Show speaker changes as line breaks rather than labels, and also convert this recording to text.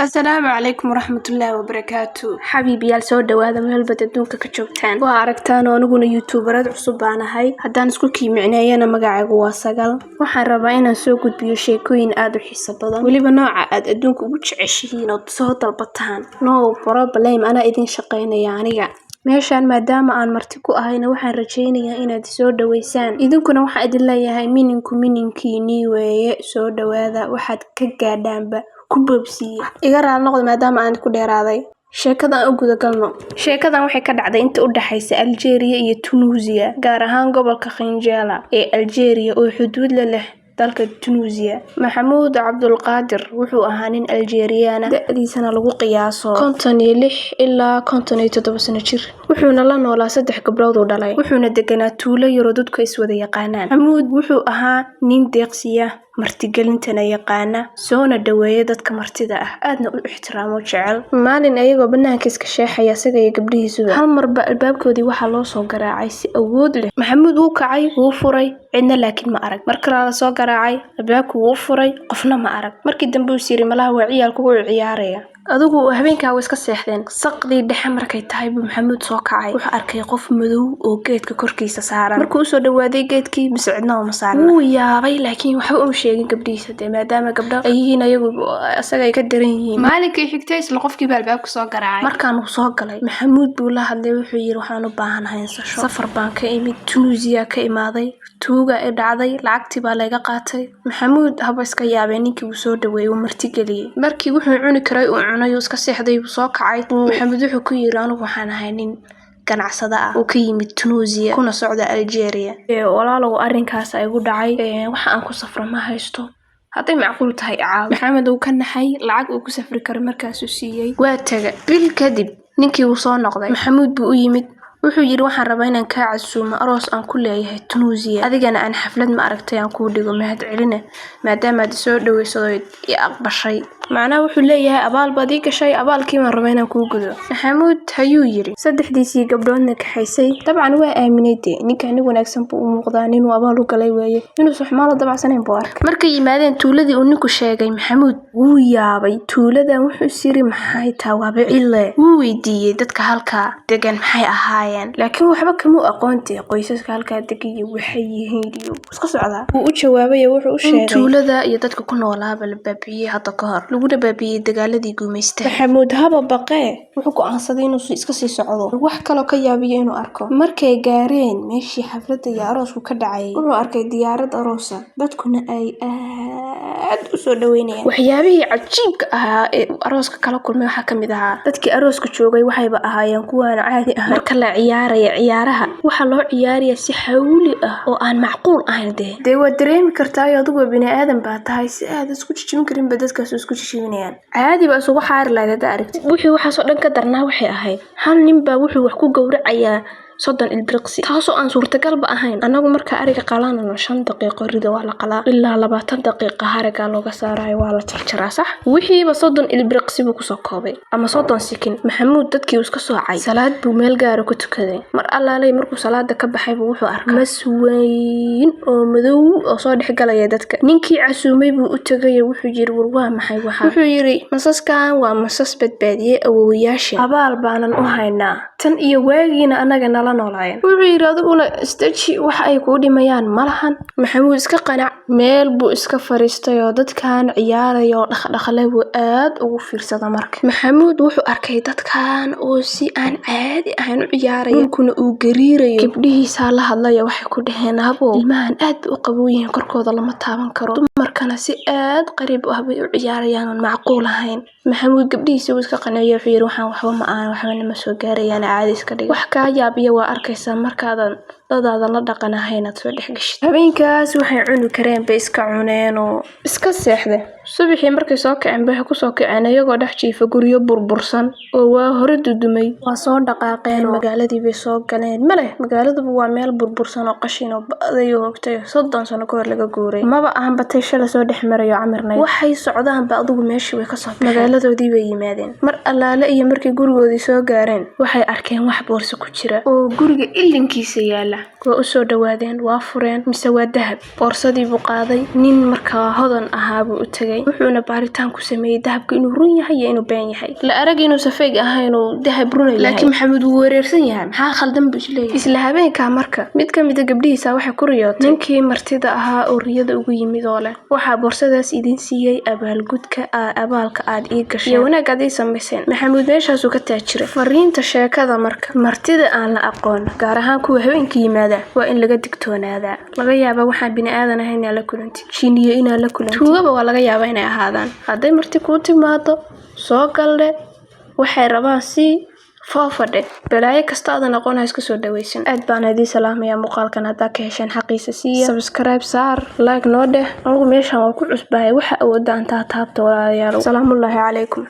Asalaamu calaykum waraxmatullaahi wabarakaatu. Xabiibiyaal, soo dhawaada meel bad adduunka ka joogtaan. Waa aragtaan oo aniguna youtuberad cusub baan ahay. Haddaan isku kiimicneeyana, magacaygu waa Sagal. Waxaan rabaa inaan soo gudbiyo sheekooyin aad u xiiso badan, weliba nooca aad adduunka ugu jeceshihiin ood soo dalbataan. No problem, anaa idin shaqaynaya aniga. Meeshaan maadaama aan marti ku ahayna, waxaan rajaynayaa inaad soo dhaweysaan. Idinkuna waxaan idin leeyahay mininku mininkiinii weeye, soo dhawaada, waxaad ka gaadhaanba ku boobsiiye. Iga raali noqda maadaama aan ku dheeraaday. Sheekada aan u guda galno. Sheekadan waxay ka dhacday inta u dhaxaysa Algeria iyo Tunisia, gaar ahaan gobolka Khinjela ee Algeria oo xuduud la leh dalka Tunisia. Maxamuud Cabdulqaadir wuxuu ahaa nin Algerian ah, da'diisana lagu qiyaaso 56 ilaa 57 sano jir. Wuxuuna la noolaa saddex gabdhood uu dhalay. Wuxuuna deganaa tuulo yaroo dadku ay iswada yaqaanaan. Maxamuud wuxuu ahaa nin deeqsiya, martigelintana yaqaana, soona dhaweeya dadka martida ah, aadna u ixtiraamo jecel. Maalin ayagoo banaanka iska sheexaya isaga iyo gabdhihiisuba, hal marba albaabkoodii waxaa loo soo garaacay si awood leh. Maxamuud wuu kacay, wuu furay, cidna laakiin ma arag. Mar kale la soo garaacay, albaabku wuu furay, qofna ma arag. Markii dambe uu is yiri, malaha waa ciyaal kugu ciyaaraya. Adigu habeenkaa way iska seexdeen. Saqdii dhexe markay tahay buu Maxamuud soo kacay. Wuxuu arkay qof madow oo geedka korkiisa saaran. Markuu usoo dhawaaday geedkii, mise cidna uma saarna. Wuu yaabay, laakiin waxba uma sheegin gabdhihiisa dee, maadaama gabdho ay yihiin ayagu isaga ay ka daran yihiin. Maalinkii xigtay isla qofkii baa albaabka soo garaacay. Markaan uu soo galay, Maxamuud buu la hadlay. Wuxuu yiri, waxaan u baahanahay nasasho. Safar baan ka imid, Tunisia ka imaaday, tuuga i dhacday, lacagtii baa layga qaatay. Maxamuud haba iska yaabee, ninkii wuu soo dhaweeyey, wuu martigeliyey. Markii wuxuu cuni karay uu cunay, uu iska seexday, wuu soo kacay. Maxamuud wuxuu ku yiri, anigu waxaan ahay nin ganacsada ah oo ka yimid Tunisia kuna socda Algeria. Walaalow, arrinkaas igu dhacay, waxa aan ku safro ma haysto, hadday macquul tahay caawi. Maxamed uu ka naxay, lacag uu ku safri karo markaasuu siiyey, waa taga. Bil kadib ninkii wuu soo noqday. Maxamuud buu u yimid. Wuxuu yidhi, waxaan rabaa inaan kaa casuumo aroos aan ku leeyahay Tunisia, adigana aan xaflad ma aragtay aan kuu dhigo mahad celine, maadaamaad soo dhaweysadood i aqbashay. Macnaha wuxuu leeyahay, abaal baad ii gashay, abaalkii baan rabaa inaan kuu gudo. Maxamuud hayuu yidhi. Saddexdiisii gabdhoodna kaxaysay. Dabcan waa aaminay dee, ninka nin wanaagsan buu u muuqdaa, ninuu abaal u galay weeye, inuusan xumaan la dabacsanayn buu arkay. Markay yimaadeen tuuladii uu ninku sheegay, Maxamuud wuu yaabay. Tuuladan wuxuu is yiri, maxay taa? Waaba cille. Wuu weydiiyey dadka halkaa degan maxay ahaayeen, laakiin waxba kama aqoonte qoysaska halkaa degan iyo waxay yihiin iyo iska socdaa. Wuu u jawaabay oo wuxuu u sheegay in tuulada iyo dadka ku noolaaba la baabiyey hadda ka hor, laguna baabiyey dagaaladii guumaystaha. Maxamuud haba baqee, wuxuu go'aansaday inuu iska sii socdo, wax kaloo ka yaabiyo inuu arko. Markay gaareen meeshii xafladda iyo aroosku ka dhacayay, wuxuu arkay diyaarad aroosa, dadkuna ay aad u soo dhaweynayaan. Waxyaabihii cajiibka ahaa ee uu arooska kala kulmay waxaa ka mid ahaa, dadkii arooska joogay waxayba ahaayeen kuwaan caadi ahayn. Marka la ciyaaraya ciyaaraha, waxaa loo ciyaaraya si xawli ah oo aan macquul ahayn. Dee waad dareemi kartaa, adigoo bini aadan baa tahay, si aad isku jijibin karin ba dadkaas isku jijibinayaan. Caadi baa isugu xaari lahayd haddaa aragtid. Wixii waxaasoo dhan ka darnaa waxay ahayd, hal nin baa wuxuu wax ku gowracayaa 30 ilbiriqsi, taasoo aan suurtagalba ahayn. Annagu marka ariga qalanano, 5 daqiiqo rida waa la qalaa, ilaa 20 daqiiqa haragaa looga saarayo, waa la jarjaraa, sax? Wixiiba 30 ilbiriqsi buu kusoo koobay ama 30 sikin. Maxamuud dadkii uu iska soocay, salaad buu meel gaara ku tukaday. Mar allaalay markuu salaada ka baxay buu wuxuu arkay mas weyn oo madow oo soo dhex galaya dadka. Ninkii casuumay buu u tegay. Wuxuu yiri, war waa maxay waxa? Wuxuu yiri, masaskan waa masas badbaadiyey awowayaasha, abaal baanan u haynaa, tan iyo waagiina annaga nala noolaayeen. Wuxuu yidhi, adiguna isdeji, waxa ay kuu dhimayaan malahan. Maxamuud iska qanac, meel buu iska fariistay oo dadkan ciyaaraya oo dhaqdhaqle buu aad ugu fiirsada. Marka Maxamuud wuxuu arkay dadkan oo si aan caadi ahayn u ciyaaraya, dhulkuna uu gariirayo. Gabdhihiisaa la hadlaya, waxay ku dhaheen, habo, ilmahan aad bay u qabow yihiin, korkooda lama taaban karo, dumarkana si aad qariib u ah bay u ciyaarayaan oon macquul ahayn. Maxamuud gabdhihiisa wuu iska qaneeyay. Wuxuu yidhi, waxaan waxba ma ahan, waxbana ma soo gaarayaan, caadi iska dhig. Wax kaa yaabiya waa arkaysaa markaadan dadaadan la dhaqan ahayn aad soo dhex gashid. Habeenkaas waxay cuni kareen bay iska cuneen oo iska seexdeen. Subaxii markay soo kaceen bay waxay kusoo kaceen iyagoo dhex jiifa guryo burbursan oo waa hore dudumay. Waa soo dhaqaaqeen, magaaladii bay soo galeen. Male magaaladuba waa meel burbursan oo qashin oo ba'day oo hoogtay, 30 sano ka hor laga guuray. Maba ahan batay shala soo dhex marayo camirnayd. Waxay socdaanba adigu meeshii way kasoo baxeen, magaaladoodii bay yimaadeen. Mar allaale iyo markay gurigoodii soo gaareen, waxay arkeen wax boorso ku jira oo guriga ilinkiisa yaala. Yaala. Waa usoo dhawaadeen, waa fureen, mise waa dahab. Boorsadii buu qaaday. Nin markaa hodan ahaa buu u tagay, wuxuuna baaritaan ku sameeyey dahabka inuu run yahay iyo inuu been yahay. La arag inuusan fake ahayn oo dahab run yahay, laakiin Maxamuud wuu wareersan yahay. Maxaa khaldan buu isleeyahay. Isla habeenkaa marka mid ka mid a gabdhihiisa waxay ku riyootay ninkii martida ahaa oo riyada ugu yimid oo leh, waxaa boorsadaas idin siiyey abaalgudka abaalka aad ii gasheen iyo wanaag aad ii samayseen. Maxamuud meeshaasuu ka taajiray. Fariinta sheekada marka: martida aan la aqoon, gaar ahaan kuwa habeenka yimaada, waa in laga digtoonaadaa. Laga yaaba waxaan bini aadan ahayn inaad la kulantid, jiniyo inaad la kulantid, tuugaba waa laga yaabaa inay ahaadaan. Hadday marti kuu timaado, soo galle, waxay rabaan sii, foofadhe. Balaayo kasta aadan aqoon ha iska soo dhawaysan. Aad baan idiin salaamayaa. Muuqaalkan haddaa ka hesheen, xaqiisa siiya, subscribe saar, like noo dheh. Anigu meeshan waa ku cusbahay, waxa awoodda antaa taabta. Walaalayaal, salaamullaahi calaykum.